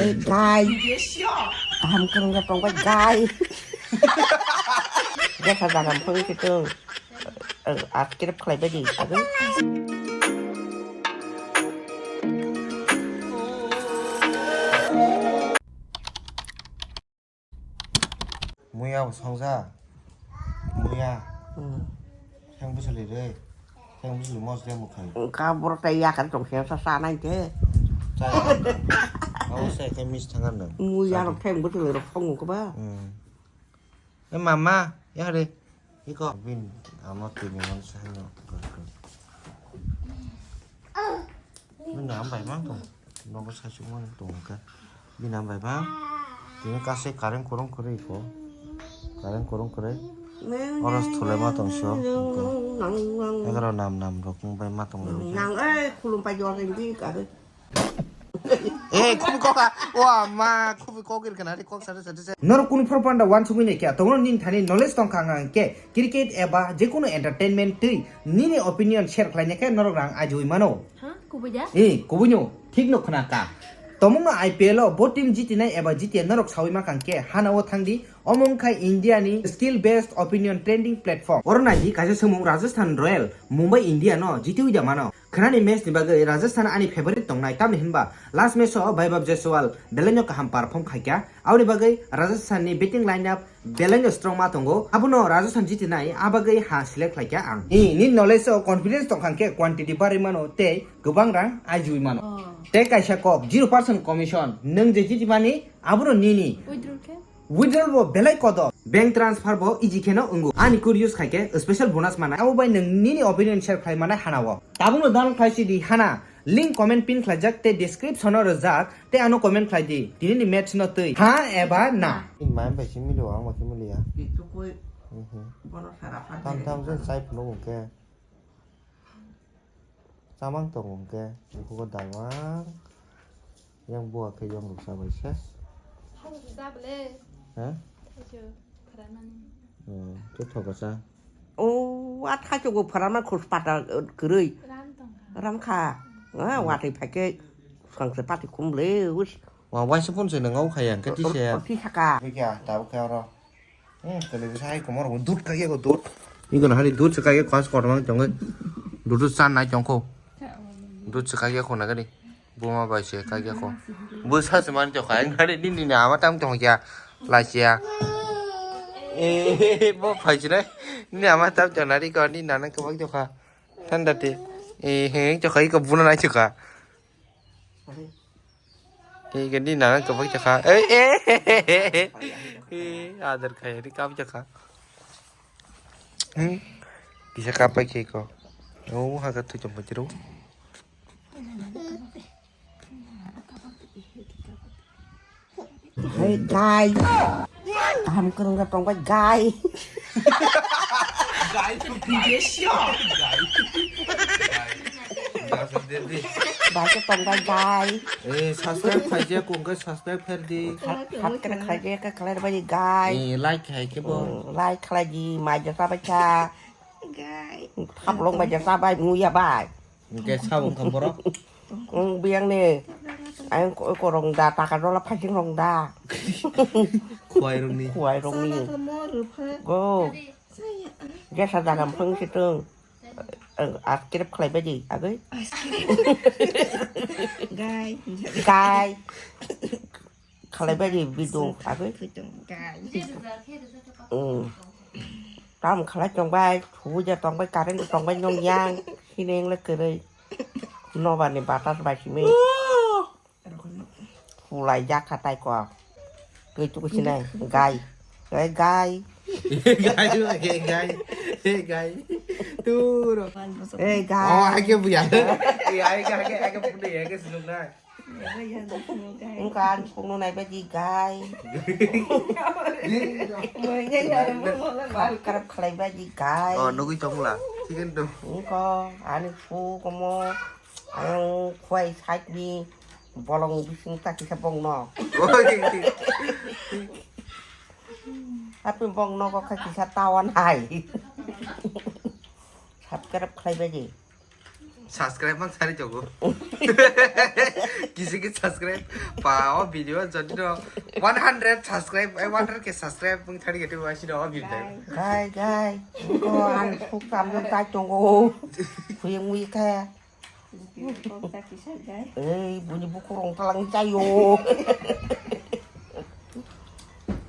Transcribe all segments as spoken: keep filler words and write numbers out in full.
Gai. Kaham kwrwng tong bai gai. Jesa jaga phone se tong. Akrep khlai bai di. Agwi. Muya bo songja. Muya. Hmm. Theng bwswlwi rwi. Theng bwswlwi mosle mukhai. Wngkha borok tai yakar tong khe sa sa nai khe. Chaya. Abo se khe mis thangar nang. Muya rok theng bwswlwi rok songo khe ba. Hmm. E mama, ya re. Iko bin amo tini man sa no. Bini am bai mang tong. Nogo saichung mani tong khe. Bini am bai mang. Tini kasai current korong kwrwi ko. Current korong kwrwi. Oros thulai ma tong so. Egra nam nam rok bai ma tong. Nang eh khulum pai jor ring di ka. Eh, khubi kok ha. Wa ma, khubi kok ir kana ri kok sare sare se. Norok kunu phoro panda wansugwi nai khe, tongo nini thani knowledge tong kha hwnkhe, cricket eba jekunu entertainment twi nini opinion share khlai nai khe norok rang ajiwi mano. Ha? Kubui da? Eh, kubui no, thik no khna ka. Tomungno I P L o bo team jitinai eba jitiya norok sawi ma kang khe, hana o thang di, omo wng kha India ni skill based opinion trending platform. Oro nai di kaisa swngmung Rajasthan Royal, Mumbai India no jitiwi da mano. Khwnani match ni bagwi Rajasthan ani favorite tongnai, tamni hinba last match o Vaibhav Jaiswal belaino kaham perform khaikha, aboni bagwi Rajasthan ni batting lineup belaino strong ma tongo, abono Rajasthan jitinai, a bagwi ha select khlaikha ang. Ni, ni knowledge o confidence tongkha khe quantity barwi mano tei kwbang rang ajiwi mano. Oh. Tei kaisa kok, zero percent commission, nwng je jitimani abono nini. Withdraw khe? Withdrawal bo belai kotor, bank transfer bo easy kheno wngo. Ani code use khaikhe special bonus manai. Abo bai nwng nini opinion share khlai manai hana o. Tabukno download khlai sidi hana. Link comment pin khlaijak tei description o rwjak tei ano comment khlai di. Tini ni match no twi. Ha eba na? In mai bai simi lo ang bai simi lo ya. Itu koi. Mhm. Bono sara phan. Tam tam je sai phunu ke. Chamang tongo hwnkhe, ukugo daiwang. Yang buwa khe yang ruksa bai se. Habo se ja bole. He? Thacho pharanani. Hmm, tei thogo sa. O, a thacho go pharana khus pata, eh, kwrwi. Ran tongkha. Ran kha. Ah, hmm. Watwi phai khe swkang se pati khum le, us. Wa, waisa phone se nang au khaya, hwnkhe tisa. O, o, tisa ka. Bikya, tabuk khe oro. Hmm, kwlwi bwsa hai komor bo dud kaiya ko dud. Iko no hari dud se kaiya kos kotorma tongo. Dud dud san nai tongkho. Dud se kaiya ko nagani. Buma bai se kaiya ko. Bwsa se man tokha. Ang hari nini ni ama tam tong kya. Lasia. Eh, bo phai se nai. Ni ama tam tong nari ko ni nana kwbang tokha. Thanda te. Eh, he tokha iko buna nai tokha. Ei, gandi nana kapai chakha. Ei, ei, ei, adar khai, ri kap chakha. Hmm? Kisa kapai khe ko. Oh, haga tu chompa chiru. Hey, guy. Kaham kwrwng tong bai, guy. Bai khe tong bai, guy. Eh, subscribe khaijak kong khe subscribe kher di. Subscribe khaijak khe khlai bai, guy. Eh, like khai khe bo. Mm, like khlai di, mai jasa bai kha. Guy. Hablong bai jasa bai, muya bai. Hwnkhe sabo wngkha borok. Wng biyang ni. Ayang ko, ko rong da, taka dola phajing rong da. Khuai rong ni. Khuai rong ni. Sala tamo rupha. Go. Saya. Jesa jaga mphang situng. Akrep khlai bai di, agoi. Gai. Gai. Khalai bai di bidung agoi. Bidung gai. Hmm. Tam khalai tong bai, thuja tong bai, current tong bai, nong yang, hineng le kwrwi. Nobar ni batas bai simi. Pulai jak kha tai ko. Kwi tu sinai, gai. Gai, gai. Gai, gai, gai. Gai. Turo. Eh, gai. Oh, hai ke buya. Iya, hai ke, hai ke, hai ke pune, hai ke sinuk na. Wngkha ani phukno naibaji gai. Karap khalaibaji gai. Oh, nugui tongla. Chicken to. Wngkha ani phuk omo. Ang khuai side ni bolong bising ta kisa bongno. Tapi bongno ko kha kisa tawan hai. Subscribe khalaibaji. Subscribe mang sari jogo. Kisi ki subscribe. Pa o video jodi no one hundred subscribe, eh, one hundred ke subscribe mang sari ke tu asi no o video. Gai, gai. Ko an suk tam jong tai tongo. Kuyang mui kaya. Ei, buni buku rong talang cayo.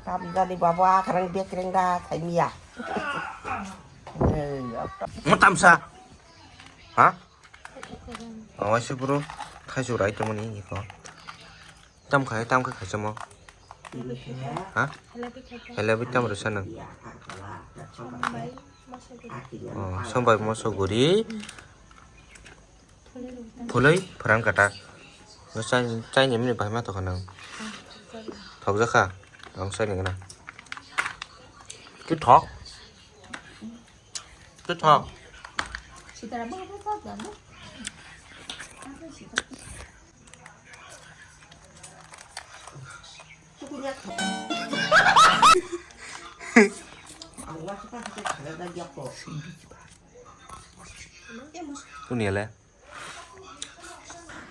Tam dani baba karang bek reng da kai mia. Ei, apa? Mo tamsa. Ha? Awa se bro. Khai su rai to mani ko. Tam khai, tam khai khai samo. Ha? Hele bi tam rasa nang. Oh, sombai moso guri. Phulwi phrang kata. No chai, chai ni mini bahai ma tokha nang. Thok jakha. Ang sai ni gana. Ki thok. Ki thok. Kuni le?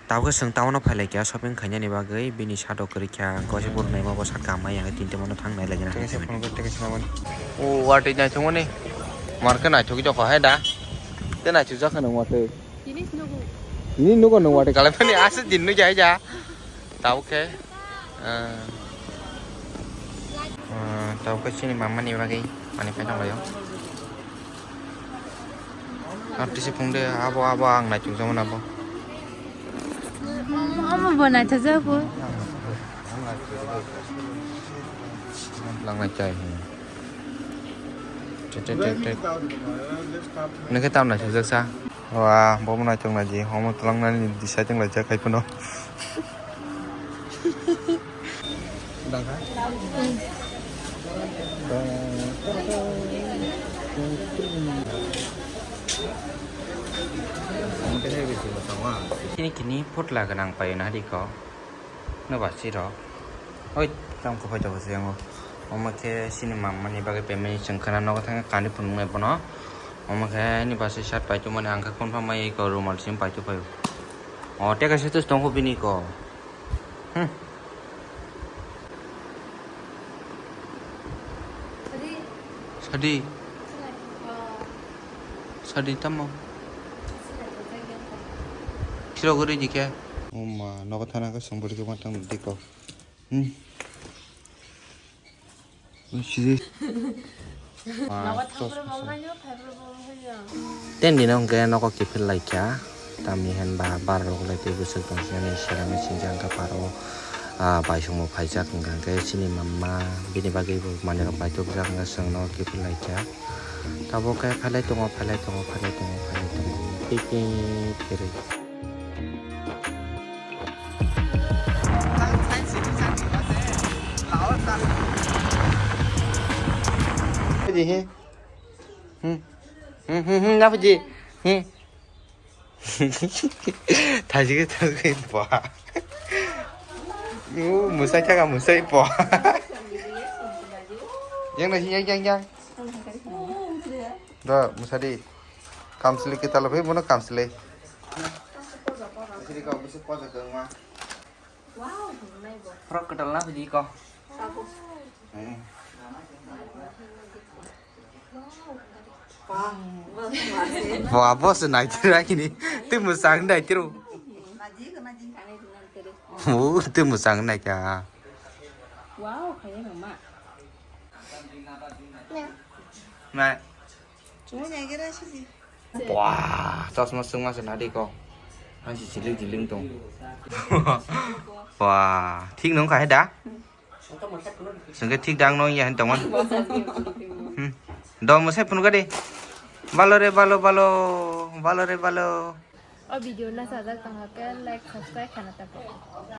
Tabuk swng town o phailaikha shopping khainani bagwi, bini sado kwrwikha, ang kaisa bwrwi naima bo saka hamya, ang tinta mano thang nailaina. Tei kaisa phone khe, tei kaisa mano. O watwi naithokmani. Markhe naithok jokha hai da. Tei naithok jakha nang watwi. Tini nugo. Tini nugo nung watwi kalaimani, aswk din nukya hai ja. Tabuk khe, ah, ah, tabuk khe chini mama ni bagwi manwi phai tonglaio. Artist phung de, abo, abo ang naichuk jamo na bo. Omo bo naithok jago. Lang nai chai. Tet, tet, tet, tet. Nokhe tam naithok jak sa. Wa, bo mwnai tong naji, homo twlang nani deciding lai jak hai phano. Chini kini phutla gwnang payo na diko. Noba siro. Oi, tam ko hoito ko siyango. Omo khe sini mamani bagwi pemani chwng khana nogo thangkhe kani phunuknai bono. Omo khe ni basi shirt paitokmani ang khe confirm mai ko rumal sim paitokphaio. O tei kaisa tus tongkho bini ko. Hmm. Sadi. Sadi tamo. Siro guri dikhe. Oma nogo thana khe songpori khe matang diko. Hmm. Sidi. Nogo thangphuru bo wngkha, phaiphuru bo wngkha. Ten dino hwnkhe nogo kiphil laikha. Tamni hwnba bar rok lai tei bwswk tong sinani serani sinjak hwnkha paro, ah, baisongbo phaijak hwnkha hwnkhe chini mama bini bagwi bo manwi rok paitokjak hwnkha chwng nogo kiphil laikha. Tabuk khe phailai tongo, phailai tongo, phailai tongo, phailai tongo. Tei tei kwrwi. Phaidi he. Hmm. Hmm, hmm, hmm, na phaidi. He. Thaji ke thaji ke pa. Yo, musai kya ka musai pa. Yang na yang yang yang. Da, musadi. Kamsili kita lebih mana kamsili. Sini kau bisa kuat ke rumah. Frog ketal na phaidi ko. Hmm. Bo abo se nai tira kini. Tei musang nai tiro. Mu tei musang nai kya. Wow, kaya mama. Nai. Chungo nyai gira sisi. Wah, chosma sungma se nadi ko. Ang si chiling chiling tong. Wah, thik nung khai da? Sungke thik dang nung ya tongman. Hmm. Do mo sai phun gadi. Balo re balo balo. Balo re balo. O video na sajak tong hake like subscribe khana tako.